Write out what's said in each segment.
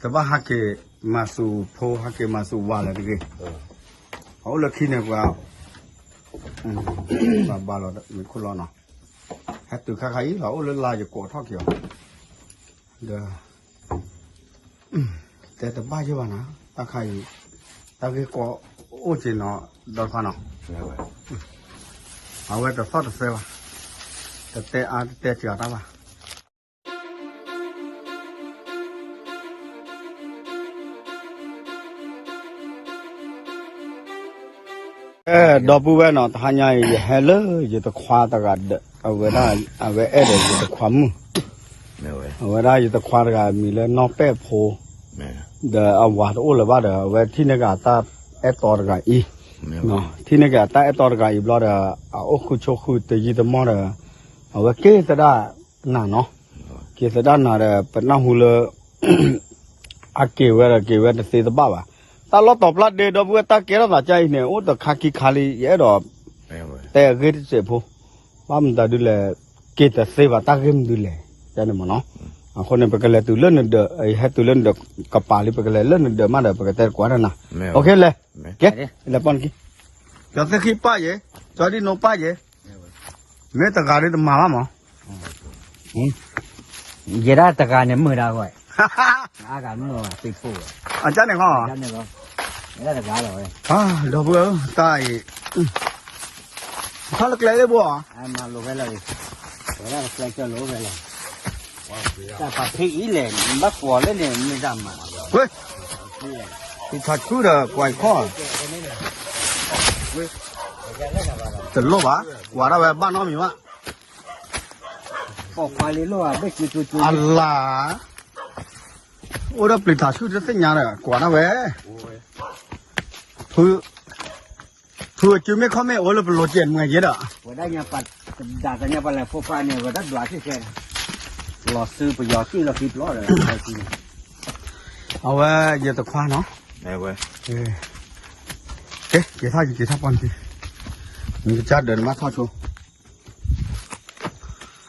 တဘၣ်ဟးက့ၤမၤစူၤဖိ ဟးက့ၤမၤစူၤဝၤလၢတဂ့ၤ. အအိၣ်လၢခံန့ၣ်ပှၤ ဘၣ်ဘၣ်လီၤမ့ၢ်ခိၣ်လီၤနီၤ. ဟဲတုၤခါခါအံၤလီၤ အိၣ်လၢလါယကိးထီၣ်က့ၤအီၤ ဒီး တဲတဘၣ်ယဲၢ်ဘၣ်နၤ တၢ်ခါအံၤ တၢ်ဂ့ၢ်ကီအိၣ်က့ၤနီၤ ဒီတဖၣ်နီၤ. အဝဲတသီၣ်တသဲဘၣ် တတဲအါတတဲစှၤတၢ်ဘၣ်. အဲ ဒီပုၢ်ဝဲၢ်နီၤ တဟါညါအံၤ ယဟဲလၢယတခွါတဂၤဒီး အဝဲဒၣ် အဝဲအဲၣ်ဒိးယတခွါမုၣ် အဝဲဒၣ်ယတခွါတဂၤမံၤလၢနီၢ်ပဲၣ်ဖိ ဒီးအဝၤတအိၣ်လၢၤဘၣ်ဒီး အဝဲထံၣ်န့ၢ်က့ၤအတၢ်အဲၣ်တီတဂၤအံၤ ထံၣ်န့ၢ်က့ၤအတၢ်အဲၣ်တီတဂၤအံၤဘျီဒီး အအိၣ်ဃုဆိဃုတယံာ်တမီၢ်ဒီး အဝဲက့ၤသဒၣ်နၤနီၤ က့ၤသဒၣ်နၤဒီး ပနၢ်ဟူလၢ အက့ၤဝဲဒီးက့ၤဝဲတသ့တဘၣ်ဘၣ်. တၢ်လီၢ်တၢ်ပျၢ်ဒ့ ဒီပုၢ်ဝဲၢ် တၢ်ကဲထီၣ်သးကါအံၤန့ၣ် အိၣ်တခါခံခါလံ ယအဲၣ်ဒိး တဲအဂ့ၢ်တစဲးဖိ ဘၣ်မတၤဒုလဲၣ် က့ၤတသ့ဘၣ်တၢ်ဂ့ၢ်မနုၤလဲၣ် ကန့ၣ်မ့ၢ်နီၤ. အဃိန့ၣ် ပကလဲၤတုၤလၢနဒၢး ယဟဲတုၤလၢနဒၢးကပၤလံ ပကလဲၤလၢနဒၢးမးဒီး ပကတဲတကွၢ်ဒီးနၤ. လဲၤ ကဲ လဲၤပီၢ်နခံ ကၠီသ့ၣ်ဃံပၢ်ယဲ ကၠီဒံနိပၢ်ယဲ မ့ၢ်တဂၤဒ်တမၤဘၣ်မး ယဲဒၣ်တဂၤန့ၣ်မုာ်ဒၣ်ဝဲ အါဂၤမုာ်ဝဲ သံၣ်ဖိဝဲ အကန့ၣ်ဃီ တဂၤလီၤဝဲ ဒီပုၢ်ဝဲၢ် တၢ်အံၤ ထီၣ်လၢကျဲလၢဘိဧါ မၤလိာ်ဖဲလီၤ ဝဲဒၣ်တကျဲကၢလိာ်ဖဲလီၤ တၢ်ပာ်ဖဲအံၤလဲၣ် ဘၣ်ကွီၢ်လၢန့ၣ် မ့ၢ်တၢ်မၤ ဝဲ ပထးဆူၣ်ဒီးကွၢ်ခီၣ် တလိၣ်ဘၣ် ကွၢ်ဒၣ်ဝဲဘၣ်နီတမံၤဘၣ် အလၤ အိၣ်ဒီးပျံၤထးဆူၣ်တသ့ၣ်ညါဒီး ကွၢ်ဒၣ်ဝဲ ဖုအစုမ့ၢ်ခီမ့ၢ်အိၣ်လၢပလိၤကဲးမွဲက့ဒီး ဝဲဒၣ်ညါပဒၣ်ကညါပလဲၤဖိခွါန့ၣ် ဝဲဒၣ်ဒွးစ့ၢ်ကဲး လီၤစုပယီၤကံၣ်လီၤဃံပျီဒီး အဝဲယတခွါနီၤ ကဲ က့ၤထီၣ်က့ၤထီၣ်ပီၢ်နက့ၤ နကစၢ်ဒၢးနမါထီၣ်ဆိ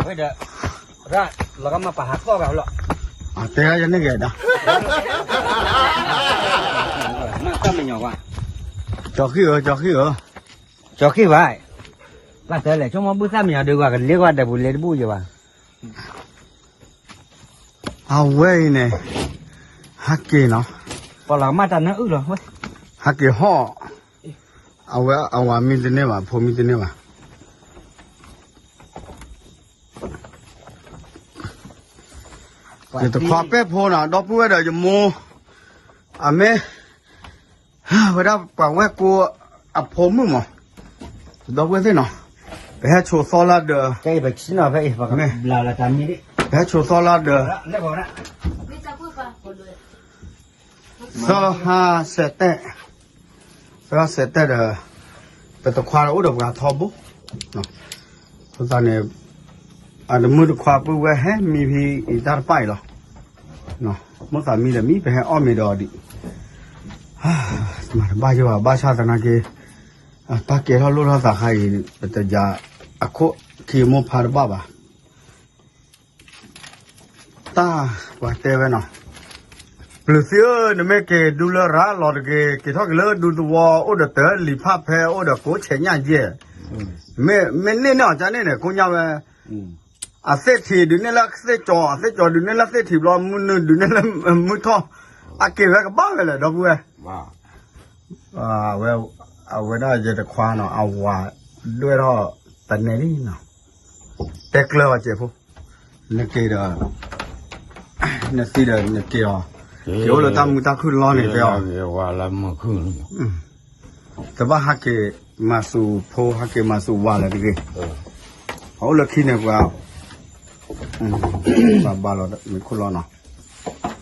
ဝဲဒီး ရၣ် လီၤကမၤပာ်ဟးသီၣ်ဂၤလီၤ တဲဒၣ်ယန့ၢ်ဂ့ၤဒၣ် မ့ၢ်တၢ်မညီကွၢ် ကၠီဃံဧၢ ကၠီဃံဧၢ ကၠီဃံဘၣ် ဘၣ်တဲလဲၣ် ဆိကမိၣ်ဘုသၣ်မညီဒုးကွၢ်ကလ့ကွၢ်ဒီးပူၤလ့တဘူၣ်ယဘၣ် အဝဲအံၤန့ၣ် ဟးက့ၤနီၤ ပှၤလီၤကမၣ်တၢ်နၢအုၣ်လီၤဝဲ ဟးက့ၤဟီၣ် အဝဲအဝၤမံတန့ၢ်ဘၣ် အဖိမံတန့ၢ်ဘၣ် ယတခွါပဲၢ်ဖိနီၤ ဒီပုၢ်ဝဲၢ်ဒီးယမိၢ် အမ့ၢ် ဝဲဒၣ်ပှၤဝဲၢ်ကိအဖိမုၣ်မး ဒီပုၢ်ဝဲၢ်သ့ၣ်နီၤ ပဟဲဆိးသီလၢဒၢး ပဟဲဆိးသီလၢဒၢး သီဟါစဲးတဲၣ် သီဟါစဲးတဲၣ်ဒီး ပတခွါဒီးအိၣ်ဒီးပှၤထီဘိ အဃိသတးန့ၣ် အတမုၢ်တခွါပုၢ်ဝဲၢ်ဟဲမံဖံအံၤတၢ်တပၣ်အံၤလီၤ မိၣ်သးမံဒီးမံ ပဟဲအီၣ်မ့ၤဒီးအီၤဒံး မၤတဘၣ်ယိၣ်ဘၣ် ဘၣ်ဆၣ်သနာ်က့ တၢ်ကဲထီၣ်လိၣ်ထီၣ်သးခါအံၤ ပတယၤ အခိၣ်ခံအမိၢ်ဖါတဘၣ်ဘၣ် တၢ်ပှၤတဲဝဲနီၤ ပျုၤသံဧၢ နမ့ၢ်က့ၤဒူလၢရၤလီၤတဂ့ၤ က့ၤထီၣ်က့ၤလၢဒူသဝီ အိၣ်ဒီးတၢ်လံာ်ဖးဖဲ အိၣ်ဒီးကိးဆဲးညၣ်ယဲၢ် မ့ၢ်န့ၢ်န့ၢ်အီၤကန့ၣ်န့ၣ် ကိးညါဝဲ အသ့ၣ်ထံးဒုးန့ၢ်လၢသ့ၣ်ကၠီၤ အသ့ၣ်ကၠီၤဒုးန့ၢ်လၢသ့ၣ်ထံးဘျီ မုၢ်နုာ်ဒုးန့ၢ်လၢမုၢ်ထီၣ် အက့ၤဝဲကဘၣ်ဝဲလဲၣ် ဒီပုၢ်ဝဲၢ် အဝဲဒၣ်ယတခွါနီၤ အဝၤဒွဲၣ်ထီၣ်တနဲဒ်နီၤ တဲကျၢၤအီၤစဲးဖိ နက့ၤဒီး နသံဒီးနက့ၤအီၤ က့ၤအိၣ်လၢတၢ်မုာ်တၢ်ခုၣ်လီၤန့ၣ်တဲအီၤ တဘၣ်ဟးက့ၤမၤစူၤဖိ ဟးက့ၤမၤစူၤဝၤလၢတဂ့ၤ အအိၣ်လၢခံန့ၣ်ပှၤ ဘၣ်ဘၣ်လီၤမ့ၢ်ခိၣ်လီၤနီၤ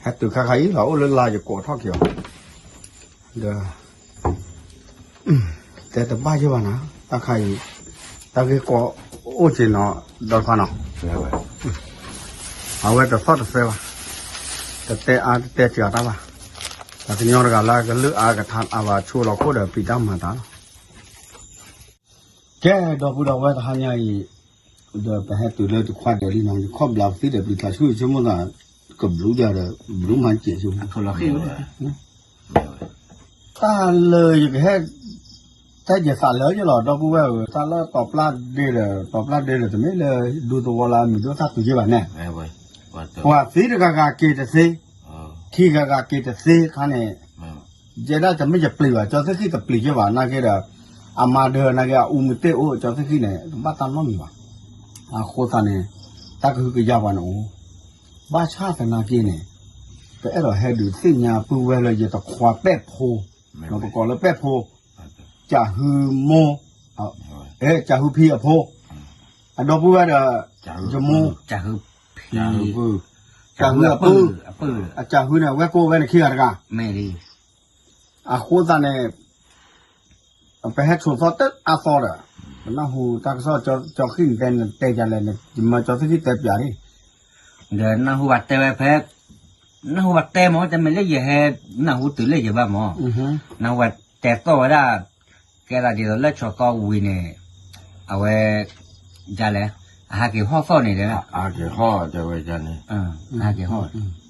ဟဲတုၤခါခါအံၤလီၤ အိၣ်လၢလါယကိးထီၣ်က့ၤအီၤ ဒီး တဲတဘၣ်ယိၣ်ဘၣ်နၤ တၢ်ခါအံၤ တၢ်ဂ့ၢ်ကီအိၣ်က့ၤနီၤ ဒီတဖၣ်နီၤ အဝဲတသီၣ်တသဲဘၣ် တတဲအါတတဲစှၤတၢ်ဘၣ် ပှၤကညီတဂၤလၢကလုၢ်အါကထါအါဘၣ်ဆိလီၤခိၣ်ဒီးပျံၤတၢ်မၤတၢ်လီၤ ကဲ ဒီပုၢ်ဒီဝဲၢ်တဟါညါအံၤ ဒီးပဟဲတုၤလၢတခွါဒၢးလံနီၤ ယခီၣ်ဘျးပသံဒီးပျံၤထးဆူယဆိကမိၣ်သး ကဘျုးဒီး ဘျုးမၤစဲးဆိ တၢ်လၢယကဟဲ တၢ်ယသးလၢယလီၤ ဒီပုၢ်ဝဲၢ်ဧၢ, တၢ်လၢတီၤပျၢ်ဒ့ဒီး တီၤပျၢ်ဒ့ဒီး တမ့ၢ်လၢဒူသဝီလၢအမံၤဒိၣ်တၢ်တုၤယ့ၢ်ဘၣ်န့ၣ်, ပှၤသံတဂၤဂၤက့ၤတသ့, ခံဂၤဂၤက့ၤတသ့ခါန့ၣ်, ယဲဒၣ်တမ့ၢ်ယပျံၤဘၣ် ကၠီသ့ၣ်ခံတပျံၤယ့ၢ်ဘၣ် နာ်က့ဒီး အမၤဒၢးနာ်က့ အအူမတ့ၢ်အိၣ် ကၠီသ့ၣ်ခံန့ၣ် တဘၣ်တၢ်နီတမံၤဘၣ်. အဃိသတးန့ၣ် တၢ်ကဟုကယာ်ပှၤန့ၣ်အိၣ်, ဘၣ်ဆၣ်သနာ်က့န့ၣ် ပအဲၣ်ဒိးဟဲဒုးသ့ၣ်ညါပုၢ်ဝဲၢ်လၢယတခွါပဲၣ်ဖိ, ပကိးလၢပဲၣ်ဖိ, ကၠးဟုမိၢ်, ကၠးဟုဖံအဖိ, အဒီပုၢ်ဝဲၢ်ဒီး ယမိၢ်, ကၠးဟုအပုၢ်, အကၠးဟုန့ၣ် အဝဲကိးဝဲန့ၣ်ခံဂၤတဂၤ, အဃိသတးန့ၣ် ပဟဲဆိးသီတအါသီဒီး ပနၢ်ဟူတၢ်ကစီၣ် ကၠီဃံၣ်နတဲနတဲယၤလဲၣ်န့ၣ် ယမၢကၠီသ့ၣ်ခံတဲပၠးန့ၣ်, ဒီးနၢ်ဟူဘၣ်တဲဝဲဖဲ, နၢ်ဟူဘၣ်တဲမ့ၢ် တမ့ၢ်လၢယဟဲ နၢ်ဟူတုၤလၢယဘၣ်မ့ၢ်, နၢ်ဟူဘၣ်တဲသီၣ်ဝဲဒၣ်, ကဲသးဒ်သိးလၢဆိးသီဝံၤန့ၣ်, အဝဲ, ယၤလဲၣ်, အဟးက့ၤဟီၣ်သီၣ်န့ၣ်ဒီး, ဟးက့ၤဟီၣ်တဲဝဲန့ၣ်, ဟးက့ၤဟီၣ်,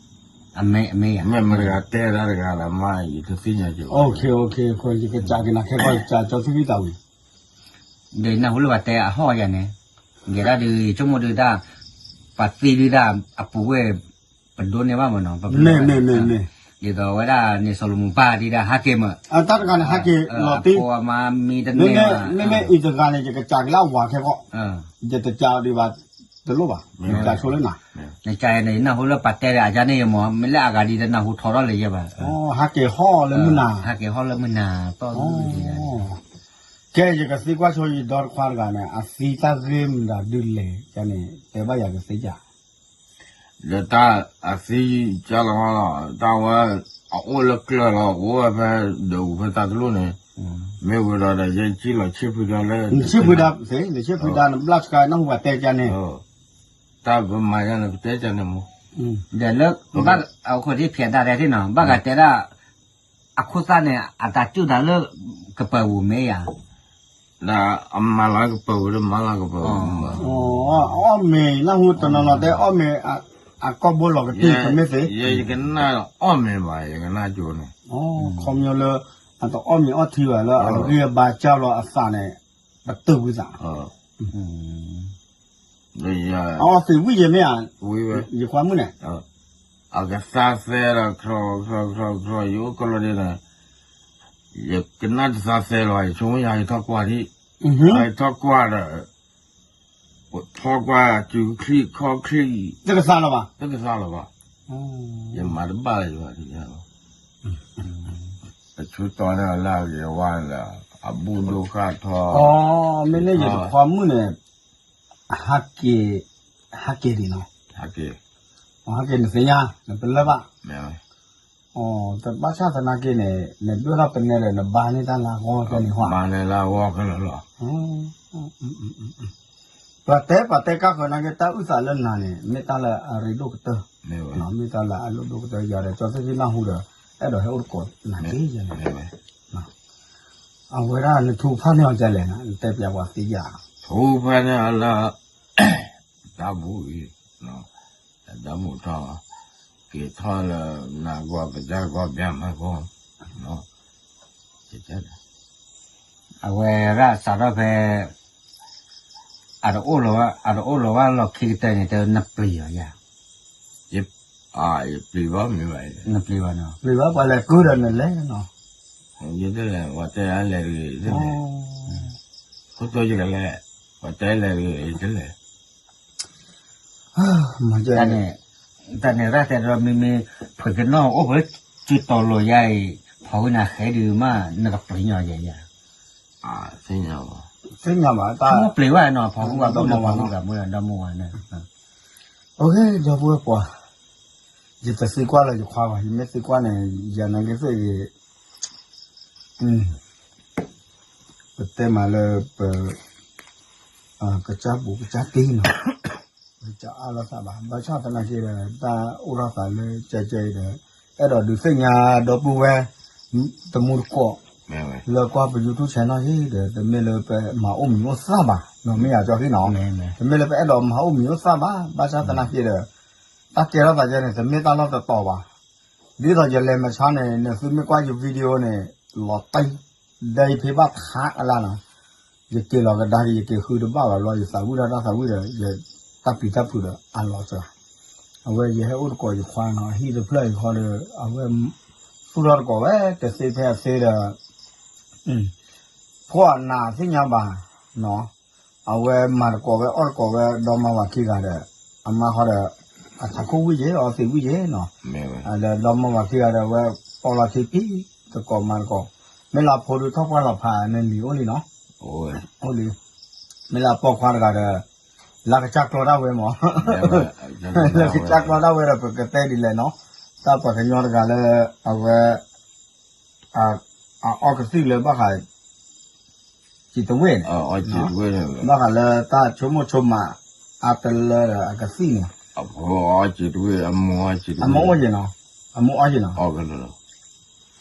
အမ့ၢ်, မ့ၢ်မတၤတဂၤတဲတၢ်တဂၤလၢမး ယတသ့ၣ်ညါက့ၤ, ယကစးက့ၤနၤခဲကီၢ် ယကစးကၠီသ့ၣ်ခံတၢ်ဝံၤ, ဒီးနၢ်ဟူလၢပှၤတဲအဟီၣ်ယၤန့ၣ်, ယဲဒၣ်ဒုး ယဆိကမိၣ်ဒုးတၢ်, ပှၤသံဒုးတၢ်အပူၤဝဲ, ပဒိးန့ၢ်ဘၣ်မ့ၢ်နီၤ, ဒ်သိးဝဲဒၣ်န့ၣ် စီၤလမူၤပၢ်ဒုးတၢ်ဟးက့ၤမ့ၢ်, တၢ်တဂၤန့ၣ်ဟးက့ၤလီၤတံၢ်, မ့မ့ၢ်အံၤတဂၤန့ၣ် ယကစးက့ၤလၢအဝၤခဲကီၢ်, ယတစးဒံးဘၣ်, တလိၣ်ဘၣ်, ယကစးဆိလၢနၤ, နစးန့ၣ် ယနၢ်ဟူလၢပှၤတဲဒီးအယါန့ၣ်ယမ့ၢ် မ့ၢ်လၢအဂၤဒ်တနၢ်ဟူထီထီၣ်လၢယဲဘၣ်, ဟးက့ၤဟီၣ်လၢမုၢ်နၤ, ဟးက့ၤဟီၣ်လၢမုၢ်နၤ, ကဲ ယကသံကွၢ်ဆိယဒီတခွါတဂၤန့ၣ် အသံတၢ်ဂ့ၢ်မတၤဒုးလဲၣ်န့ၣ် တဲဘၣ်ယၤကသ့ဧါ, ဒီးတၢ်အသံကၢ်လီၤလီၤ တၢ်ဝဲ, အအိၣ်လၢကျၢၢ်လီၤ အိၣ်ဝဲဖဲဒၢးပူၤဖဲတၢ်တလိၣ်န့ၣ်, မ့ၢ်ဝံၤဒီးဒီးယဲကံၣ်လီၤဆ့ဖုဒါလၢ, နဆ့ဖုဒါ, နဆ့ဖုဒါနဘျၣ်ဆှါနၢ်ဟူဘၣ်တဲကန့ၣ်, တၢ်ပမၤယါန့ၣ် ပတဲကန့ၣ်မ့ၢ်, ဒီးလၢ, ဘၣ်အခိၣ်ဒ်ဖျဲးဒၣ်ဒဲးထံၣ်နီၤ ဘၣ်ဂၤတဲဒၣ်, အခိၣ်သၣ်န့ၣ် အတၢ်တူၢ်တၢ်လၢ, ကပၢၤပူၤမ့ၢ်ဧါ, ဒီးအမၤလီၤကပၢၤပူၤဒီးမၤလီၤကပၢၤပူၤ, အီၣ်မ့ၤ နၢ်ဟူတနီၤနီၤတဲအီၣ်မ့ၤ, အကီၢ်ဘိလီၤကတံၢ် ကမ့ၢ်သ့, ယဲယကနၣ်အီၣ်မ့ၤဘၣ် ယကနၣ်ကၠိန့ၣ်, ခီပညီလၢ, အတအီၣ်မ့ၤအီထံဘၣ်လၢအဂံၢ်အဘါကၢ်လီၤအသးန့ၣ်, ပတုာ်ဝံသး အအီၣ်သံးဝံၣ်ယဲမ့ၢ်ဧါ, ယခွါမုၣ်န့ၣ်, အကသါသဲဒီး ခြီ ခြီ ခြီ ခြီ ယအိၣ်ကီၢ်လီၤဒ်န့ၣ်, ယကနၣ်တသါသဲလီၤ ယဆိကမိၣ်ယၤ ယထီၣ်ကွၢ်ဒံး, ယထီၣ်ကွၢ်ဒီး, ထီၣ်ကွၢ်စုချံၣ်ခီချံၣ်, တကသါလီၤဘၣ်, တကသါလီၤဘၣ်, ယမၤတဘၣ်လၢၤဘၣ်, ပဆူတီန့ၣ်လၢအဂ့ၤဝါဒီး, အဘူၣ်ဒိၣ်ဃၣ်ထီ, မ့ၢ်န့ၣ်ယတခွါမုၣ်န့ၣ်, ဟးက့ၤ, ဟးက့ၤဒံးနီၤ, ဟးက့ၤနသ့ၣ်ညါ နပလၢၢ်ဘၣ်, တဘၣ်ဆၣ်သနာ်က့န့ၣ် နဒွဲၣ်ထီၣ်ပနဲဒီး နဘါန့ၢ်တၢ်လၢအဂီၢ်ကဲန့ၣ်ဟီ, ဘါန့ၢ်လၢအဂီၢ်ခဲလၢာ်လီၤ. ပှၤတဲပှၤတဲကၢ်ဃၢၤနာ်က့ တၢ်အုၣ်သးလၢနၤန့ၣ် မ့ၢ်တၢ်လၢအရ့ဒိၣ်ကတၢၢ်, မ့ၢ်တၢ်လၢအရ့ဒိၣ်ကတၢၢ်ယၤဒီး ကၠီသ့ၣ်သ့ၣ်နၢ်ဟူဒီး အဲၣ်ဒိးဟဲအိၣ်တကိးနာ်က့ယဲန့ၣ်, အဝဲဒၣ်နထူဖၣ်န့ၢ်အီၤဒ်လဲၣ် နတဲပျးပှၤသ့ဧါ, ထူဖၣ်န့ၢ်အီၤလၢ တၢ်ဘူၣ်အံၤ, တၢ်ဘူၣ်ထီၣ်, က့ၤထီၣ်လၢနဂီၢ် ကစၢ်ဂီၢ် ဘၣ်မၤဂီၢ်, အဝဲဒၣ်စးထီၣ်ဖဲ အတအိၣ်လီၤဘၣ် အတအိၣ်လီၤဘၣ်လီၢ်ခံကတၢၢ်န့ၣ် တဲနပျံၤအီၤယၤ, ယပျံၤဘၣ်မ့ၢ်ဘၣ်, နပျံၤဘၣ်နီၤ, ပျံၤဘၣ်ပှၤလဲၤကုၢ်ဒီးနလဲၤနီၤ, ယတလဲၤ ပှၤတဲလဲၤတဂ့ၤ, ခိၣ်တိယကလဲၤ, ပှၤတဲလဲၤတဂ့ၤ ယတလဲၤ တၢ်န့ၣ်, တၢ်န့ၣ်ရၣ်တဲဒီး မ့မ့ၢ် ဖုကနီၣ်အိၣ်ဖဲစုတီၤလိာ်ယါအံၤ, ဖီဝံနၤဃဲဒုးမး နကပျံၤညီယဲယၤ, သ့ၣ်ညါဘၣ်, သ့ၣ်ညါဘၣ်တၢ်, ပျံၤဝဲနီၤ ဖီဝံပှၤဘၣ်မူပှၤဘၣ်မူ, ဒီမူဝဲန့ၣ်, ဒီပုၢ်ဝဲၢ်ပှၤ, ယတသံကွၢ်လၢယခွါဘၣ်, ယမ့ၢ်သံကွၢ်န့ၣ် ယနာ်က့သ့ၣ်ဂ့ၤ ပတဲမးလၢပ ကစၢ်ဘူးကစၢ်တံၢ်နီၤ, ကအါလိာ်သးဘၣ်, ဘၣ်ဆၣ်သနာ်က့ဒီး တၢ်အိၣ်ထီၣ်သးလၢကဲကဲအံၤဒီး အဲၣ်ဒိးဒုးသ့ၣ်ညါဒီပုၢ်ဝဲၢ် တမူတကိး လၢကွၢ်ပ YouTube channel ဟံၣ်ဒီး တမ့ၢ်လၢပမၤအိၣ်မံၤအိၣ်သၣ်ဘၣ်, မ့ၢ်ယၤကၠီဟံၣ်နီၤ, တမ့ၢ်လၢပအဲၣ်ဒိးမၤအိၣ်မံၤအိၣ်သၣ်ဘၣ်, ဘၣ်ဆၣ်သနာ်က့ဒီး တၢ်ကဲထီၣ်သးယဲန့ၣ် တမ့ၢ်တၢ်လီၢ်တတီၤဘၣ်. ဒ်သိးယလဲၤမဆါန့ၣ် နသုမ့ၢ်ကွၢ်ယ video န့ၣ် လီၤတံၢ် ဒီးယဖံးဘၣ်ဖးအလၢ်နီၤ, ယက့ၤလီၤကဒါက့ၤ ယက့ၤဃုတဘၣ်ဘၣ်ဘျီ ယသးဝံၣ်ဒီးတၢ်သးဝံၣ်ဒီး ယတၢ်ပျံၤတၢ်ဖုးဒီးအလီၤစှၤ. အဝဲယဟဲအိၣ်တကိးယခွါနီၤ အဟံၣ်တဖျၢၣ်အံၤဃီဒီး အဝဲ သူၣ်ထီၣ်တကိးဝဲ တသ့ဖဲအသ့ဒီး ဖှီၣ်အနးသ့ၣ်ညါဘၣ်နီၤ, အဝဲမၤတကိးဝဲအီၣ်တကိးဝဲ ဒီမါဝၤခံဂၤဒီး အမါဃီဒီး အထးခိၣ်ဝံၣ်ယဲ အီသံးဝံၣ်ယဲနီၤ, ဒီးဒီမါဝၤခံဂၤဒီး အဝဲပီၣ်လီၤထံဖံး တကိးမၤတကိး, မ့ၢ်လၢအဖိဒုးထီၣ်ပှၢ်လီၤဖးနလံၤအိၣ်လံနီၤ, အိၣ်လံ, မ့ၢ်လၢအပိာ်ခွါတဂၤဒီး လၢကစၢ်ကျီဒၣ်ဝဲမး, လၢကစၢ်ကျီဒၣ်ဝဲဒီး ပကတဲဒ်လဲၣ်နီၤ, တၢ်ပှၤကညီတဂၤလၢ အဝဲ အအီကသံၣ်လၢဘၣ်ဃး စံးတဝ့ၣ်န့ၣ်, ဘၣ်ဃးလၢတၢ်ဆိကမိၣ်ဆိကမး အတလၢဒီးအကသံၣ်န့ၣ်, အမိၢ်အီက့ၤတဝ့ၣ် အမိၢ်အီက့ၤနီၤ, အမိၢ်အီက့ၤနီၤ,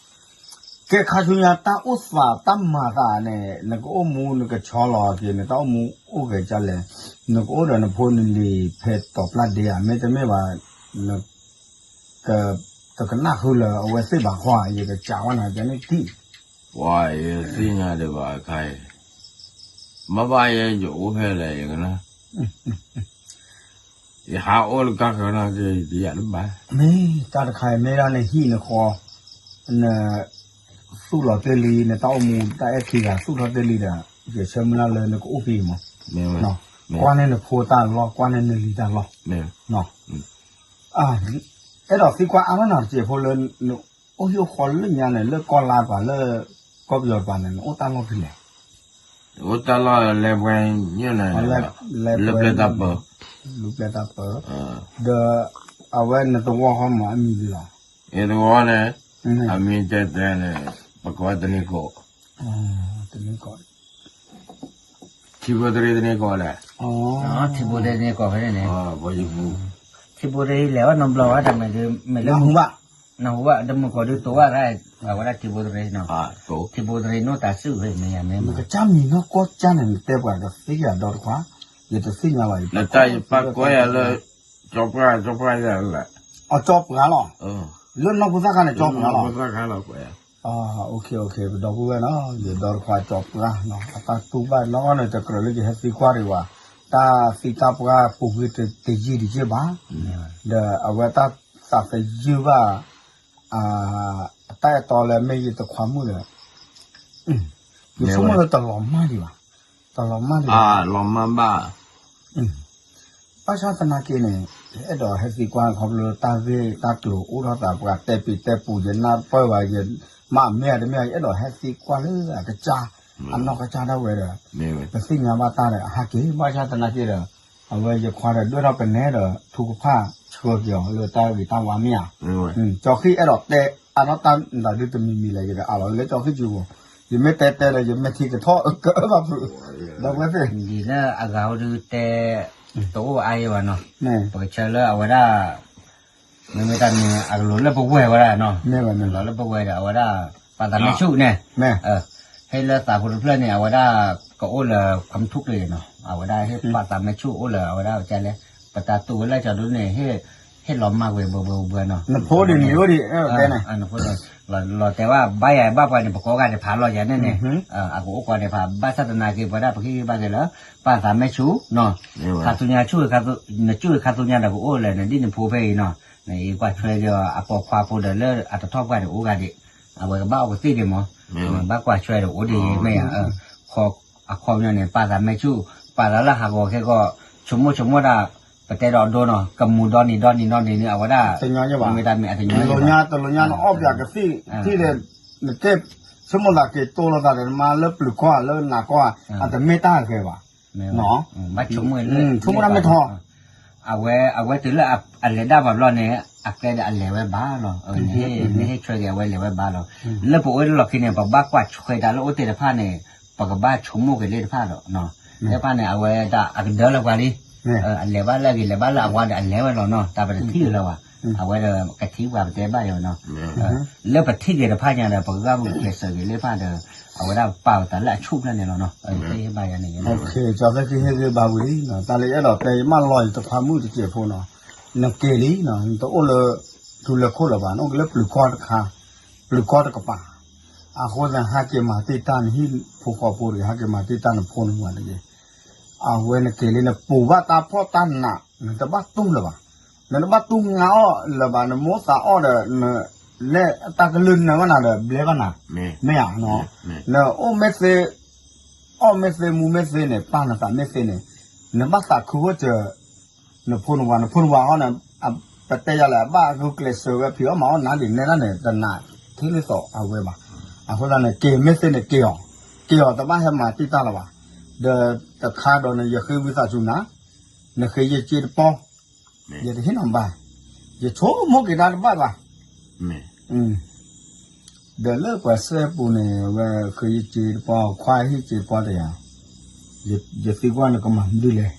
ကဲခါဆူညါတၢ်အိၣ်သးတၢ်မၤသးန့ၣ် နကအိၣ်မူနကဆီလီၤက့ၤ နတၢ်အိၣ်မူအိၣ်ဂဲၤကလဲၣ်, နကအိၣ်ဒီးနဖိနလံၤဖဲတီၤပျၢ်ဒ့ဧါ မ့တမ့ၢ်ဘၣ် န တကနၣ်ဃုလၢအဝဲသ့ၣ်ဘၣ်ဃီ ယကစးဝဲနၤကန့ၣ်ထံၣ်, ပှၤယသ့ၣ်ညါဒံးဘၣ်အခါအံၤ, မ့ၢ်ဘၣ်ယဲယအိၣ်ဖဲလဲၣ်ယကနၣ်, ယဟးအိၣ်လၢကါဃၢၤနာ်က့ ယတယၤတဘၣ်, မ့ၢ်တၢ်တခါအံၤ မ့ၢ်ဒၣ်နဟံၣ်နဃီ န သူၣ်လီၤတ့ၢ်လံ နတၢ်အိၣ်မူတၢ်အဲၣ်ခံဂၤသူၣ်ထီၣ်တ့ၢ်လံဒီး ယဆၢမုၢ်လၢ်လၢနကအိၣ်က့ၤမး, ကွၢ်န့ၢ်နဖိတၢ်လီၢ် ကွၢ်န့ၢ်နလံၤတၢ်လီၢ်, အဲၣ်ဒိးသံကွၢ်အါထီၣ်နၤတစဲးဖိလၢ နအိၣ်ဟံၣ်အိၣ်ဃီလၢညါန့ၣ် လၢကီၢ်လါပၤလၢ ကီၢ်ပယီၤတပၤန့ၣ် နအိၣ်တၢ်လီၢ်ဖဲလဲၣ်, အိၣ်တၢ်လီၢ်လၢပှဲၤညိၣ်န့ၣ် လၢပျဲၢ်တၢ်ပၢ, လၢပျဲၢ်တၢ်ပၢ, ဒီးအဝဲနသဝီဃီမးအမံၤဒ်လဲၣ်, ယသဝီန့ၣ် အမံၤတဲတဲန့ၣ် ပကိးဝဲတနံၤကိး တနံၤကိး ထံဖိတရံးတနံၤကိးလဲၣ်, ထံဖိတရံးတနံၤကိးဖဲန့ၣ်န့ၣ်, ထံဖိတရံးလဲၤဝဲနီတဘျီဝဲ တၢ်မ့ၢ်ဒ်မ့ၢ်လၢ နဟူဘၣ်, နဟူဘၣ် တမုၢ်ကိးဒုးတိၤဘၣ်ရၣ်, အဝဲဒၣ်ထံဖိတရံးနီၤ, ထံဖိတရံးနီၢ်တၢ်စုၣ်ဝဲမ့ၢ်ယၤမ့ၢ်မး, နကစၢ်မံၤနီၢ်ကီၢ်ကၢ်န့ၣ် နတဲပှၤကသ့ယၤဒီတခွါ, ယတသ့ၣ်ညါလီၤ, နတၢ်ယပၢ်ကွဲယၤလၢ ကၠီပှၢ် ကၠီပှၢ်ယၤလၢ အကၠီပှၢ်လီၤ, လၢနီၢ်ဖိသၣ်ခါန့ၣ် ကၠီပှၢ်လီၤ, ပဒီပုၢ်ဝဲၢ်နီၤ ယဒီတခွါကၠီပှၢ်နီၤ အတၢ်တူၢ်ဘၣ်နီၢ်ကီၢ်န့ၣ် တကြၢးလၢယဟဲသံကွၢ်ဒံးဘၣ်, တၢ်သံတၢ်ပှၢ်ပူၤကွံာ်တယံာ်တယံာ်ဘၣ်, ဒီးအဝဲတၢ်သးသယုၢ်ဘၣ် အတၢ်အဲၣ်တီလၢမ့ၢ်ယတခွါမုၣ်ဒီး ယဆိကမိၣ်လၢတလီၤမၢ်ဒံးဘၣ်, တလီၤမၢ်ဒံးဘၣ်, ဘၣ်ဆၣ်သနာ်က့န့ၣ် ယအဲၣ်ဒိးဟဲသံကွၢ်ခီဖျိတၢ်ဂ့ၢ်တၢ်ကျိၤအိၣ်ထီၣ်သး ပှၤတဲပံၤတဲပူၤ ယနၢ်ပၢၢ်ဘၣ် ယမ့ၢ်အမ့ၢ်တမ့ၢ် ယအဲၣ်ဒိးဟဲသံကွၢ်လၢအကစၢ် အနီၢ်ကစၢ်ဒၣ်ဝဲဒီး ပသ့ၣ်ညါဘၣ်တၢ်ဒီး အဟဲက့ၤ ဘၣ်ဆၣ်သနာ်က့ဒီး အဝဲယခွါဒီးဒွဲၣ်ထီၣ်ပနဲဒီး ထူကဖၣ်ဆှၢက့ၤအီၤလၢတၢ်ဂ့ၤတၢ်ဝါမ့ၢ်ဧါ, ကၠီဃံအဲၣ်ဒိးတဲအါထီၣ်တၢ်ဒုးတမံၤမံၤလဲၣ် ယကအးလီၤလၢကၠီဃံစုပူၤ, ယမ့ၢ်တဲတဲဒီး ယမဲာ်ထံကထီၣ်ကၢဘၣ်ဖုး, ဒီးဝဲသ့ၣ် ဒ်လၢအဂၤဟိဒုးတဲ တအိၣ်အါယဲဘၣ်နီၤ, ပကဆၢလၢအဝဲဒၣ် မ့မ့ၢ်တၢ်န့ၣ် အကလီၤလၢပဝဲၢ်ဝဲဒၣ်နီၤ, လီၤလၢပဝဲၢ်ဒီး အဝဲဒၣ် ပၢ်သးမဲဆူၣ်န့ၣ်, ဟ့ၣ်လၢသးဖိတဖျၢၣ်န့ၣ် အဝဲဒၣ် ကအိၣ်လၢခွါမုၢ်ထူၣ်ကျ့ၤနီၤ, အဝဲဒၣ်ဟ့ၣ်ပၢ်သးမဲဆူၣ်အိၣ်လၢအဝဲဒၣ်ကလဲၣ်, ပတၢ်တူၢ်ဝဲလၢကၠီဒုန့ၣ် ဟ့ၣ်လီၤမၢ်ကွံာ်ဘၢဘၢဘၢနီၤ, နဖိဒ်န့ၣ်အိၣ်ဒံး, လီၤတဲာ်ဘၣ် ဘၣ်ယၤဘၣ်ပှၤန့ၣ် ပကိးဂၤန့ၣ်ဖးလီၤယၤန့ၣ်န့ၣ်, အကအိၣ်ကိးန့ၣ်ဖး ဘၣ်ဆၣ်သနာ်က့ ပဝဲဒၣ်ပဟ့ၣ်ဂံၢ်ဘၣ်က့ၤလၢ ပၢ်သးမဲဆူၣ်နီၤ, ခါဆူညါ နဆူၣ်ဂ့ၤခါဆူညါဒီး ကအိၣ်လၢနဒ်နဖိဖဲအံၤနီၤ, နအံၤကွၢ်ဆွဲဒီး အပိာ်ခွါဖိဒီးလၢအတထီၣ်ပှၢ်န့ၣ်အိၣ်ဂၤဒံး, အဝဲကဘၣ်အိၣ်ကသ့ၣ်ဒံးမး, ဘၣ်ကွၢ်ဆွဲဒီးအိၣ်ဒံးမ့ၢ်ဧါ, အခီပညီန့ၣ် ပၢ်သးမဲဆူၣ် ပာ်သးလၢဟးဂီၤခဲကီး ဆိကမိၣ်ဆိကမိၣ်ဒၣ် ပတဲဒီးဒိနီၤ ကမူၤဒီနံၤဒီနံၤဒီနံၤန့ၣ် အဝဲဒၣ် တညီညါဘၣ်, တလိၤညါတလိၤညါ နအီၣ်ပၠးကသံၣ်ထံၣ်ဒီး နကဲ ဆိကမိၣ်သးက့ၤတိၢ်လိာ်သးဒီးနမါလၢပျုၤကီၢ်ဧါ လၢနးကီၢ်ဧါ အတမ့ၢ်တၢ်ဂ့ၤဘၣ်, ဘၣ်ဆိကမိၣ်လၢ ဆိကမိၣ်တၢ်မ့ၢ်ထီ အဝဲအဝဲတုၤလၢအလဲၤဒၣ်ဘၣ်ဘျီန့ၣ် အကျဲဒီးအလဲၤဝဲဘၣ်လီၤ, နဟ့ၣ်ဆွဲက့ၤအဝဲလဲၤဝဲဘၣ်လီၤ, လၢပအိၣ်လၢလီၢ်ခံန့ၣ် ပဘၣ်ကွၢ်ဆွဲတၢ်လၢအိၣ်သ့ၣ်တဖၣ်န့ၣ် ပကဘၣ်ဆိကမိၣ်က့ၤသ့ၣ်တဖၣ်ဒီး သ့ၣ်တဖၣ်န့ၣ် အဝဲဒၣ်အကဒၢလၢပှၤလံ, အလဲၤဘၣ်လၢအဂ့ၤ လဲၤဘၣ်လၢအဝါဒီးအလဲၤဝဲလီၤနီၤ တၢ်ပတထံၣ်လၢၤဘၣ်, အဝဲဒီးကထံၣ်ပှၤပတဲဘၣ်ယၤနီၤ, လၢပထံၣ်က့ၤတဖၣ်ညါဒီး ပကဘၣ်ဂုာ်ကျဲးစၢးက့ၤလၢတဖၣ်ဒီး အဝဲဒၣ်ပာ်ပသးလၢအဆူၣ်ဖျၢၣ်န့ၣ်လီၤနီၤ, ဟ့ၣ်ဘၣ်ယၤန့ၣ်, ကၠီသ့ၣ်ခံဟ့ၣ်ဂံၢ်ဘါဝံၤလံ, တၢ်လၢယအဲၣ်ဒိးတဲ ယမၢလီၤယတခွါမုၣ်တစဲးဖိနီၤ, နက့ၤလံ, နတအိၣ်လၢ ထူလၢခိၣ်လၢၤဘၣ်, နအိၣ်က့ၤလၢပျုၤကီၢ်တခါ, ပျုၤကီၢ်တကပၤ, အဃိသတး ဟဲက့ၤမၤတ့ၢ်တၢ်နဟံၣ်ဖိဃီဖိတဂ့ၤ, ဟဲက့ၤမၤတ့ၢ်တၢ်နဖိနဝၤတဂ့ၤ. အဝဲနက့ၤလံ နပူၤဘၣ်တၢ်ဖှီၣ်တၢ်နး, နတဘၣ်တူၢ်လၢၤဘၣ်, နတဘၣ်တူၢ်ငါအီၣ်လၢၤဘၣ်, နမိၣ်သးအီၣ်ဒီး နလဲၣ်တၢ်ကလုၢ်နၢဘၣ်နၤဒီး ဘျဲဘၣ်နၤ, မ့ၢ်ဧါ, နအိၣ်မ့ၢ်သ့ အီၣ်မ့ၢ်သ့မူမ့ၢ်သ့န့ၣ် ပာ်နသးမ့ၢ်သ့န့ၣ်, နဘၣ်သးခုအိၣ်စၢၤ နဖိနဝၤ, နဖိနဝၤဟီန့ၣ် ပတဲယၤလဲၣ် အဘၣ်ဂုာ်ကျဲးစၢးဝဲဖံးအီၣ်မၤအီၣ်နၤဒ်နဲဒၣ်န့ၣ် တနာ်ထဲလၢသိးအဝဲဘၣ်. အဃိသတးန့ၣ် က့ၤမ့ၢ်သ့န့ၣ်က့ၤအီၤ, က့ၤအီၤတဘၣ်ဟဲမၤတံၢ်တၢ်လၢၤဘၣ်. ဒီးတခါဒီးန့ၣ် ယဃ့ဝံသးစူၤနၤ, နဃ့ယစ့တပီၢ်, ယတဟ့ၣ်နၤဘၣ်, ယဆိကမိၣ်က့ၤတၢ်တဘၣ်ဘၣ်. ဒီးလၢပှၤစဲပူၤန့ၣ် ဝဲဃ့ယစ့တပီၢ်, ခွါဟ့ၣ်စ့တပီၢ်တယၤ, ယသံကွၢ်နကမၤမနုၤလဲၣ်,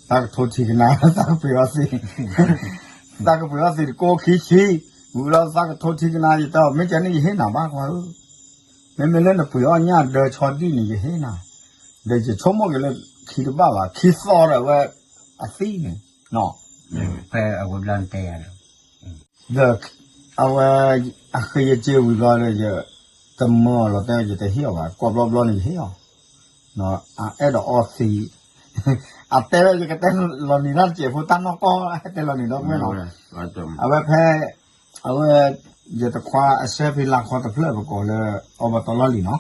သးကထိထံကနါ, သးကပှ့ၤအီၣ်သံ, သးကပှ့ၤအီၣ်သံတကိးခံဆံ, ဝံၤလီၤသးကထိထံကနါ, ယတဲအီၤ မ့ၢ်ကန့ၣ် ယဟ့ၣ်နၤဘၣ်ခွါဧၢ, မ့မ့ၢ်လၢနပှ့ၤအီၣ်ညၣ်ဒၢဆီဒံၣ်န့ၣ် ယဟ့ၣ်နၤ, ဒီးယဆိကမိၣ်က့ၤလၢခံတဘၣ်ဘၣ်, ခံသီဒီးဝဲအသံၣ်န့ၣ်, ဖဲအဝဲဘျီနတဲယၤဒီး ဒီးအဝဲ အဃ့ယစ့ဝံၤဘျီဒီး ယတမၢအီၤလီၤတဲ ယတဟ့ၣ်အီၤဘၣ်, ကိးဘျီဘျီန့ၣ်ယဟ့ၣ်အီၤ, အအဲၣ်ဒိးအီသံး, အတဲဝဲ ယကတဲလီၤနံၤတၢ်တစဲးဖိ တၢ်နီၢ်ကီၢ် ဟဲတဲလီၤနံၤဒီပုၢ်ဝဲၢ်နီၤ, အဝဲဖဲ အဝဲ ယတခွါအစဲဖံလါခီတဖျၢၣ်ပကိးလၢ အီဘတီလီၢ်လံၤနီၤ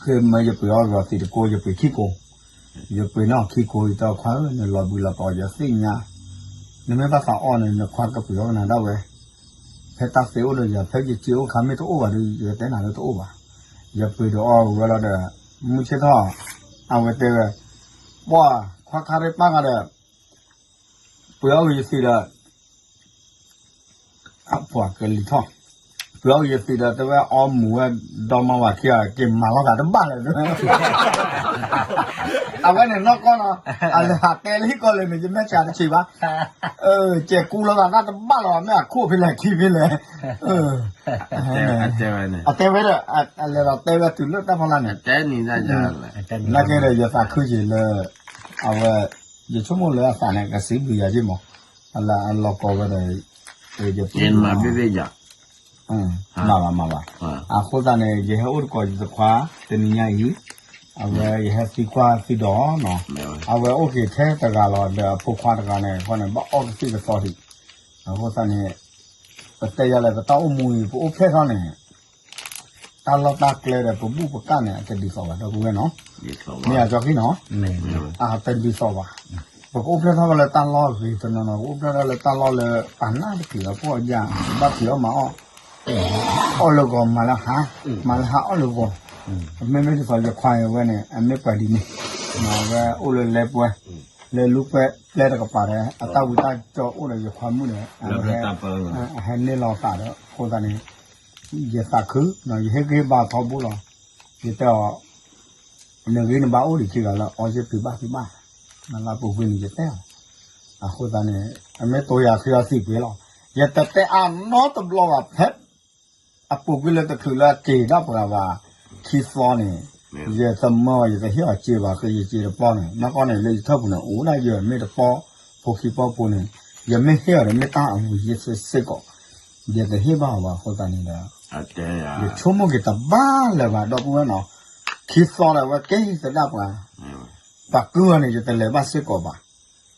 ဃ့မၢယပှ့ၤအီၣ်ဂီၤသံးတကိး ယပှ့ၤခံကိး, ယပှ့ၤန့ၢ်အီၤခံကိး ယတဲခွါဧၢ နလီၤဘှံးလီၤတီၤယသ့ၣ်ညါ, နမ့ၢ်ဘၣ်သးအီၣ်န့ၣ် နခွါကပှ့ၤအီၣ်ကနၤဒၣ်ဝဲ, ဖဲတၢ်သ့အိၣ်ဒီးယၤ ဖဲယစ့အိၣ်ခါမ့ၢ်တအိၣ်ဘၣ်ဒီး ယကတဲနၤလၢတအိၣ်ဘၣ်, ယပှ့ၤဒီးအီၣ်ဝဲလီၤဒီး မုၢ်ဆ့ၣ်ထီၣ် အဝဲတဲဝဲ, ပှၤခွါခါရ့ၣ်ပၢ်ဂၤဒီး ပှ့ၤအီၣ်ဂ့ၤယသံးဒီး အပှၤကလံၤထီၣ်, ပှ့ၤအီၣ်ဂ့ၤယသံးဒီး တဲဝဲအီမူၤဝဲ ဒီမါဝၤခံဂၤ က့ၤမၤလီၤသးတဘၣ်လၢၤ, အဝဲန့ၣ်နီၢ်ကီၢ်နီၤ, အလဲၤဟးတဲလၢဟံၣ်ကီၢ်လၢာ်န့ၣ် ယမဲာ်ဆှးတဆံးဘၣ်, ကဲကူလီၤသးတၢ်တဘၣ်လီၤ မ့ၢ်အခိၣ်ဖဲလဲၣ်ခံဖဲလဲၣ်, အတဲဝဲဒီး အလဲၤဒီးတဲဝဲတုၤလၢတၢ်ဖီလာ်န့ၣ်, နာ်က့ဒီး ယသးခုက့ၤလၢ အဝဲ ယဆိကမိၣ်လၢအသးန့ၣ် ကစံးဘျုးယၤက့ၢ်မး, အလၢအလီၤကီဝဲဒီး ယမၤဘၣ်, မၤဘၣ်, အဃိသတးန့ၣ် ယဟဲအိၣ်တကိးယတခွါ တနံၤညါအံၤ, အဝဲယဟဲသံကွၢ်သံဒိးနီၤ, အဝဲအိၣ်က့ၤထဲတဂၤလီၤ ဒီးအဖိခွါတဂၤန့ၣ် အဃိန့ၣ် ဘၣ်အီၣ်ကသံၣ်ကသီဒံး, အဃိသတးန့ၣ် ပတဲယၤလဲၣ် ပတၢ်အိၣ်မူအံၤ ပအိၣ်ဖျဲၣ်ထီၣ်န့ၣ် တၢ်လီၢ်တၢ်ကျဲဒီး ပဘူၣ်ပကၣ်န့ၣ် အတဒ်သိးဘၣ် ဒီပုၢ်ဝဲၢ်နီၤ, မ့ၢ်အကၠီခံနီၤ, အတဒ်သိးဘၣ်, ပကအိၣ်ဖျဲၣ်ထီၣ်ဝဲလၢတၢ်လီၢ်ဂ့ၤတနီၤနီၤ ပအိၣ်ဖျဲၣ်ထီၣ်လၢတၢ်လီၢ်လၢ ပာ်နၢ်တက့ၢ်လီၤ ပှၤအီၣ်ယၤ ဘၣ်ဖံးအီၣ်မၤအီၣ်, အီၣ်လၢဂီၤမၤလၢဟါ, မၤလၢဟါအီၣ်လၢဂီၤ, မ့မ့ၢ်ဒ်သိးယခွါအံၤဝဲန့ၣ် အမ့ၢ်ပှၤဒ်န့ၣ်, အဝဲအိၣ်လၢလဲၤပှဲၤ, လၢလူပှဲၤပျဲတကပၤဒီး အတၢ်ဝံတၢ်ကၠီအိၣ်ဒီးယခွါမုၣ်ဒီး အဝဲ အဟဲန့ၢ်လီၤသးဒီးအဃိသတးန့ၣ် ယသးခု, ယဟ့ၣ်ဂံၢ်ဘါထီဘိလီၤ, ယတဲအီၤ နဂံၢ်နဘါအိၣ်ဒံးခံဂၤလၢအီယဲၢ်ပံဘၣ်ပံဘၣ်, နလၢပူၤကွံာ်န့ၣ်ယတဲအီၤ, အဃိသတးန့ၣ် အမ့ၢ်တိယၤဃ့အီၤသံးပှ့ၤလီၤ, ယတတဲအါနီတဘျီဘၣ်ဖဲ အပူၤကွံာ်လၢတချုးလၢအက့ၤဒၣ်ပှၤဘၣ်, ခံသီန့ၣ်, ယတမၢအီၤ ယတဟ့ၣ်အီၤစ့ဘၣ် ဃ့ယစ့တပီၢ်န့ၣ် နီၢ်ကီၢ်န့ၣ် လၢယထၢၣ်ပူၤန့ၣ် အိၣ်ဒၣ်ယမ့ၢ်တပီၢ်ဖိခံပီၢ်ဖိန့ၣ်, ယမ့ၢ်ဟ့ၣ်အီၤဒီးမ့ၢ်တၢ်အမူယဲၢ်စ့ၢ်ကီး, ယတဟ့ၣ်ဘၣ်အီၤဘၣ်အဃိသတးန့ၣ်ဒီး, ယဆိကမိၣ်က့ၤတဘၣ်လၢၤဘၣ် ဒီပုၢ်ဝဲၢ်နီၤ, ခံသီဒီးအဝဲက့ၤသဒၣ်ပှၤ, ပှၤကုၢ်အီၤန့ၣ် ယတလဲၤဘၣ်စ့ၢ်ကီးဘၣ်,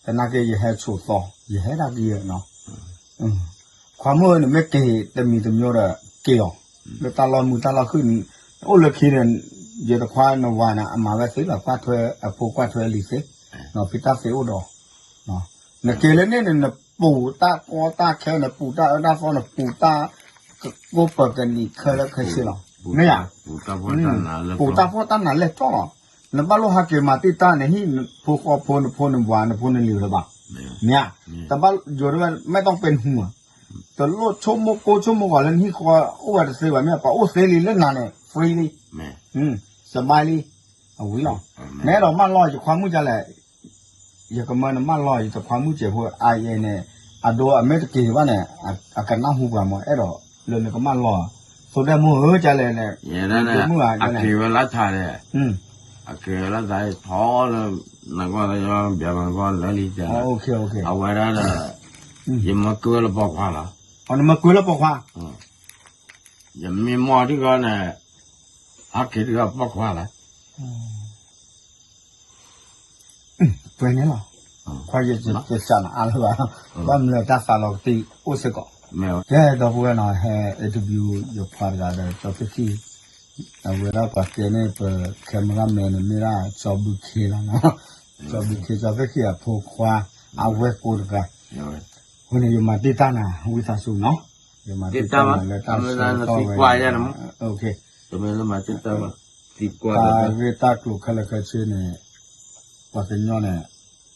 သနာ်က့ယဟဲဆိးသီ, ယဟဲဒၣ်ကယဲၢ်နီၤ ခွါမုၣ်ဧၢ နမ့ၢ်က့ၤတမံၤတမံၤဒီးက့ၤအီၤ, လၢတၢ်လီၢ်မုၢ်တၢ်လီၢ်ခုၣ်န့ၣ်, အိၣ်လၢခံန့ၣ်, ယတခွါနဝၤန့ၣ် အမၤဝဲသ့လီၤ ကွၢ်ထွဲအဖိကွၢ်ထွဲအလံၤသ့, ဖံတၢ်သ့အိၣ်ဒီး, နက့ၤလၢန့ၣ်န့ၣ် နပူၤတၢ်ကီတၢ်ခဲ နပူၤတၢ်အၢတၢ်သီ နပူၤတၢ်ကိးပၢၤကနံၤခဲလၢာ်ခဲဆ့လီၤ, မ့ၢ်ဧါ, ပူၤတၢ်ဖှီၣ်တၢ်နးလဲၢ်ထီၣ်လီၤ, နဘၣ်လိၣ်ဟးက့ၤမၤတံာ်တာ်နဟံၣ်ဖိဃီဖိနဖိနဝၤနဖိနလံၤလၢၤဘၣ်, မ့ၢ်ဧါ, တဘၣ်ယိၤတဝဲ မ့ၢ်တီပ့နဟူဧါ တလိၣ်ဆိကမိၣ်ကိၢ်ဆိကမိၣ်ဂီၤလၢနဟံၣ်ဃီအိၣ်ဝဲတသ့ဘၣ် မ့ၢ်ပှၤအိၣ်သ့လံလၢနၤန့ၣ် free လံ, စဘါလံ, အဝံၤလီၤ, နအဲၣ်ဒိးမၢလီၤယခွါမုၣ်ဒ်လဲၣ်, ယကမၢနမၢလီၤယတခွါမုၣ်စဲးဖိ အအံၤန့ၣ်, အဒိအမ့ၢ်တက့ၤဘၣ်န့ၣ်, အကနၢ်ဟူပှၤမ့ၢ် အဲၣ်ဒိးလၢနကမၢလီၤ, သိဒၣ်မုၢ်ဧၢဒ်လဲၣ်န့ၣ်, မုၢ်ဧါ, အက့ၤဝဲလၢထးန့ၣ်, အကဲလၢသးထီလၢ နကွၢ်သးယဘၣ်မၤကွၢ်လၢလံတဲ, အဝဲဒၣ်ဒီး ယမၢကၢလၢပိာ်ခွါလီၤ, နမၢကၢလၢပိာ်ခွါ, ယမ့ၢ်မီၢ်ထံဂီၢ်န့ၣ် ဟးက့ၤတဂၤပိာ်ခွါလီၤ. ပှဲၤန့ၣ်လီၤ, ခွါယစၢၤစၢ်နအါလၢၤဘၣ်, ဘၣ်မနုၤတၢ်သးလီၤကတံၢ်အိၣ်စ့ၢ်ကီး, ကဲဒီပုၢ်ဝဲၢ်နီၤ ဟဲ interview ယခွါတဂၤဒီး ကၠီသ့ၣ်ခံ, အဝဲဒၣ်ပှၤတဲန့ၣ် ပ cameraman န့ၣ်မ့ၢ်ဒၣ် ကၠီဘုခ့လီၤနီၤ, ကၠီဘုခ့ ကၠီသ့ၣ်ခံအဖိခွါ, အဝဲကိးတဂၤ, အဃိန့ၣ် ယမၤတ့ၢ်တၢ်နၤ ဝံသးစူၤနီၤ, ယမၤတ့ၢ်တၢ်နၤလၢတၢ်ဆၢကတီၢ်ဝဲ, တၢ်ဂ့ၢ်တၢ်ကျိၤခဲလၢာ်ခဲဆ့န့ၣ် ပှၤကညီန့ၣ်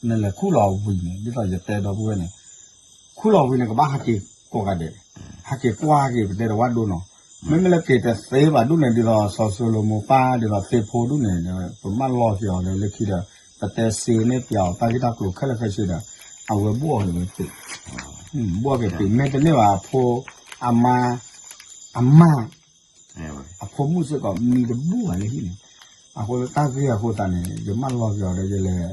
နလဲၤခူၣ်လီၤဝံၤန့ၣ် ဒ်သိးယတဲဒီပုၢ်ဝဲၢ်န့ၣ်, ခူၣ်လီၤဝံၤန့ၣ် ကဘၣ်ဟးက့ၤကိးဂၤဒဲး, ဟးက့ၤကွၢ်က့ၤ ပတဲဒီးဝဲဒိနီၤ, မ့မ့ၢ်လၢက့ၤတသ့ဘၣ်ဒူၣ်န့ၣ် ဒ်သိးစီၤၡလိၤမိၤပၢ် ဒ်သိးသ့ၣ်ဖိဒူၣ်န့ၣ် ပမၢလီၤက့ၤအီၤဒီးလၢခံဒီး ပတဲစ့န့ၢ်ပၠးအီၤတၢ်ဂ့ၢ်တၢ်ကျိၤခဲလၢာ်ခဲဆ့ဒီး အဝဲဘှီၣ်က့ၤဝဲသ့ၣ်, ဘှီၣ်က့ၤသ့ၣ် မ့တမ့ၢ်ဘၣ်အဖိ, အမါ, အမါ အဖိမုၣ်စ့ၢ်ကီး မံတဘူၣ်ဘၣ်လၢဟံၣ်န့ၣ်, အဃိလၢတၢ်ဂ့ၢ်အဃိသတးန့ၣ် ယမၢလီၤက့ၤအီၤဒီး ယလဲၤ,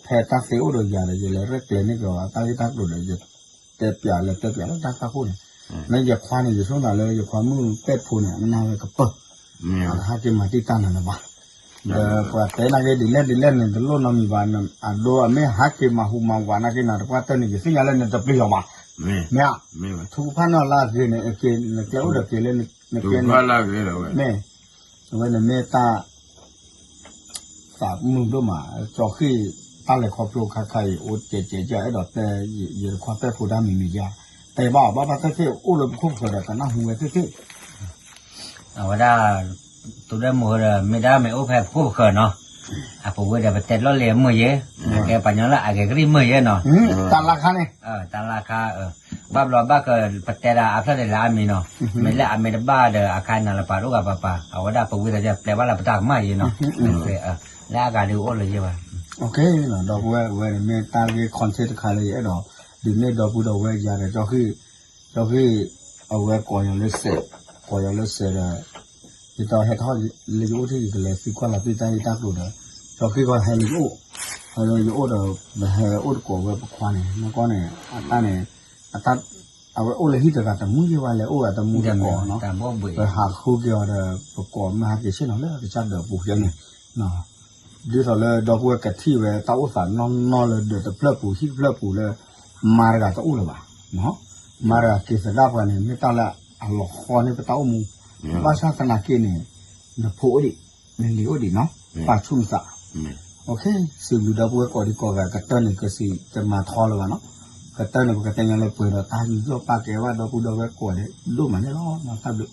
ဖဲတၢ်သ့အိၣ်ဒီးယၤဒီး ယလဲၤရဲၣ်ကျဲၤန့ၢ်က့ၤအီၤ တၢ်ဂ့ၢ်တၢ်ကျိၤဒီး ယတဲပၠးလဲၤတဲပၠးလၢတၢ်ဃၣ်ခိၣ်န့ၣ်, မ့ၢ်ယခွါန့ၣ် ယဆိကမိၣ်လၢယခွါမုၣ်ပဲၣ်ဖိန့ၣ် အနၢ်ဝဲကပၢၢ်, အတဟးက့ၤမၤတံၢ်တၢ်နၤလၢၤဘၣ်, ဒီးပှၤတဲနာ်က့ဒ်လဲၣ်ဒ်လဲၣ်န့ၣ် တလိၣ်နီတမံၤဘၣ်, အဒိအမ့ၢ်ဟးက့ၤမၤဟူးမၤဝးနာ်က့နၤ တပှၢ်တၢၢ်န့ၣ် ယသ့ၣ်ညါလၢနတပျံၤလီၤဘၣ်, မ့ၢ်, ထူကဖၣ်နီၢ်လၢအဂ့ၤန့ၣ် အက့ၤ နကျဲအိၣ်ဒီးက့ၤလၢနကျဲန့ၣ်, မ့ၢ်, အဝဲန့ၣ်မ့ၢ်တၢ် သးမုာ်ဒိၣ်မး, ကၠီဃံၣ် တၢ်လဲၤခီဖျိခါခါအံၤ အိၣ်ကဲးကဲးကဲး အဲၣ်ဒိးတဲ ယတခွါပဲၣ်ဖိတၢ်မံၤမံၤယါ, တဲဘၣ်အီၤဘၣ်ဘၣ်သ့ၣ်သ့ၣ် အိၣ်လၢပခိၣ်ပဃၢၤဒီး ကနၢ်ဟူဝဲသ့ၣ်သ့ၣ်, အဝဲဒၣ် သူဒဲမိၢ်ဒီး မ့ၢ်ဒၣ်မ့ၢ်အိၣ်ဖဲပခိၣ်ပဃၢၤနီၤ, အပူၤဝဲဒီး ပတဲလီၢ်လံၤအမုာ်ယဲ, ကဲပှၤကညီလၢအဂဲၤကရံၣ်မုာ်ယဲနီၤ, တၢ်လၢခါန့ၣ်, တၢ်လၢခါ, ဘၣ်ဘျီဘၣ်က ပတဲဒၣ်အဖျၢၣ်ဒ်လဲၣ်အမံၤနီၤ, မ့ၢ်လၢအမ့ၢ်တဘၣ်ဒီး အခါနၤလၢပှၤတအိၣ်ဂၤပၤပၤ, အဝဲဒၣ်ပဝံသးစူၤပျဲဘၣ်လၢပတၢ်ကမၣ်ယဲနီၤ, လၢအဂၤဒုးအိၣ်လၢယဲဘၣ်, ဒီပုၢ်ဝဲၢ် အဝဲန့ၣ်မ့ၢ်တၢ်ဂ့ၢ် content တခါလၢယအဲၣ်ဒိး ဒုးနဲၣ်ဒီပုၢ်ဒီဝဲၢ်ယၤဒီး ကၠီဃံၣ်, ကၠီဃံၣ် အဝဲကိးယၤလၢစဲး, ကိးယၤလၢစဲးဒီး ယတဲဟဲထီၣ်လၢယအိၣ်ထံၣ် ယကလဲၤသံကွၢ်လီၤသုတၢ်ဂ့ၢ်တၢ်ကျိၤဒီး ကၠီဃံၣ်ကီးဟဲလၢယအိၣ်, ဟဲလၢယအိၣ်ဒီး ပဟဲအိၣ်တကိးဝဲပခွါန့ၣ် နီၢ်ကီၢ်န့ၣ် အတၢ်န့ၣ် အတၢ် အဝဲအိၣ်လၢဟံၣ်တဂၤတမူယဲၢ်ဝဲလဲၤအိၣ်ဝဲတမူ တကိးနီၤ, ပဟးဃုက့ၤအီၤဒီး ပကိးမ့ၢ်ဟဲက့ၤဆ့ၣ်နီၤလၢကစၢ်ဒၢးပူၤယဲန့ၣ် ဒ်သိးလၢဒီပုၢ်ဝဲၢ်ကထံၣ်ဝဲ တၢ်အိၣ်သးနီၢ်နီၢ်လၢဒၢးတဖျၢၣ်ပူၤဟံၣ်တဖျၢၣ်ပူၤလၢ မါတဂၤတအိၣ်လၢၤဘၣ်, မါတဂၤက့ၤသဒၣ်ပှၤန့ၣ် မ့ၢ်တၢ်လၢအလီၤဃီန့ၢ်ပတၢ်အိၣ်မူ, ဘၣ်ဆၣ်သနာ်က့န့ၣ် နဖိအိၣ်ဒံး, နလံၤအိၣ်ဒံးနီၤ, ပာ်ဆူၣ်နသး, စံးဘျုးဒီပုၢ်ဝဲၢ်ကိးဒံကိးဂၤ ကတၢၢ်န့ၣ် ကစံးတမၤထီလၢၤဘၣ်နီၤ, ကတၢၢ်န့ၣ် ပကတဲညါလၢပှဲၤဒီးတၢ်ယူးယီၣ်ပာ်ကဲဘၣ်ဒီပုၢ်ဒီဝဲၢ်ကိးဒံးဒိၣ်မးန့ၣ်လီၤ, တၢ်ဘျုး